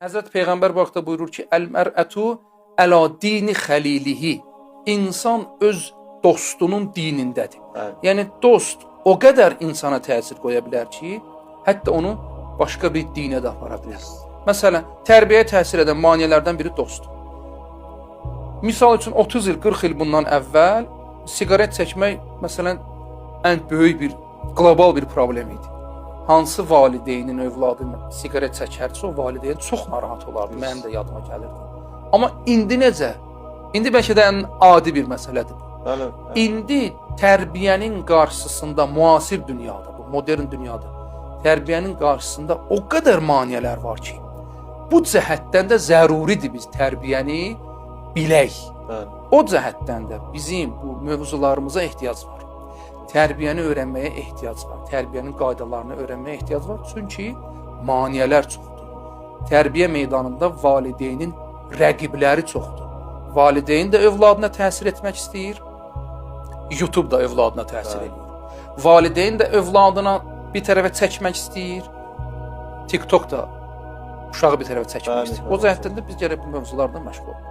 Həzrət Peyğəmbər bu haqda buyurur ki, Əl-mər'ətu əla dini xəlilihi. İnsan öz dostunun dinindədir. Bəli. Yəni dost o qədər insana təsir qoya bilər ki, hətta onu başqa bir dinə də apara bilər. Məsələn, tərbiyəyə təsir edən maneələrdən biri dostdur. Misal üçün 30 il, 40 il bundan əvvəl siqaret çəkmək məsələn ən böyük bir qlobal bir problem idi. Hansı valideynin övladı siqaret çəkərsə, o valideyn çox narahat olardı. Mənim də yadıma gəlirdi. Amma indi necə? İndi bəlkə də ən adi bir məsələdir. Bəli. Bəli. İndi tərbiyənin qarşısında müasir dünyada, bu modern dünyada tərbiyənin qarşısında o qədər maneələr var ki, bu cəhətdən də zəruridir biz tərbiyəni bilək. Bəli. O cəhətdən də bizim bu mövzularımıza ehtiyac var. Tərbiyəni öyrənməyə ehtiyac var. Tərbiyənin qaydalarını öyrənməyə ehtiyac var. Çünki maneələr çoxdur. Tərbiyə meydanında valideynin rəqibləri çoxdur. Valideyn də övladına təsir etmək istəyir. YouTube da övladına təsir Bəli. eləyir. Valideyn də övladına bir tərəfə çəkmək istəyir. TikTok da uşağı bir tərəfə çəkmək Bəli, istəyir. O bəli. cəhətdən də biz gərək bu mövzularla məşğul olaq.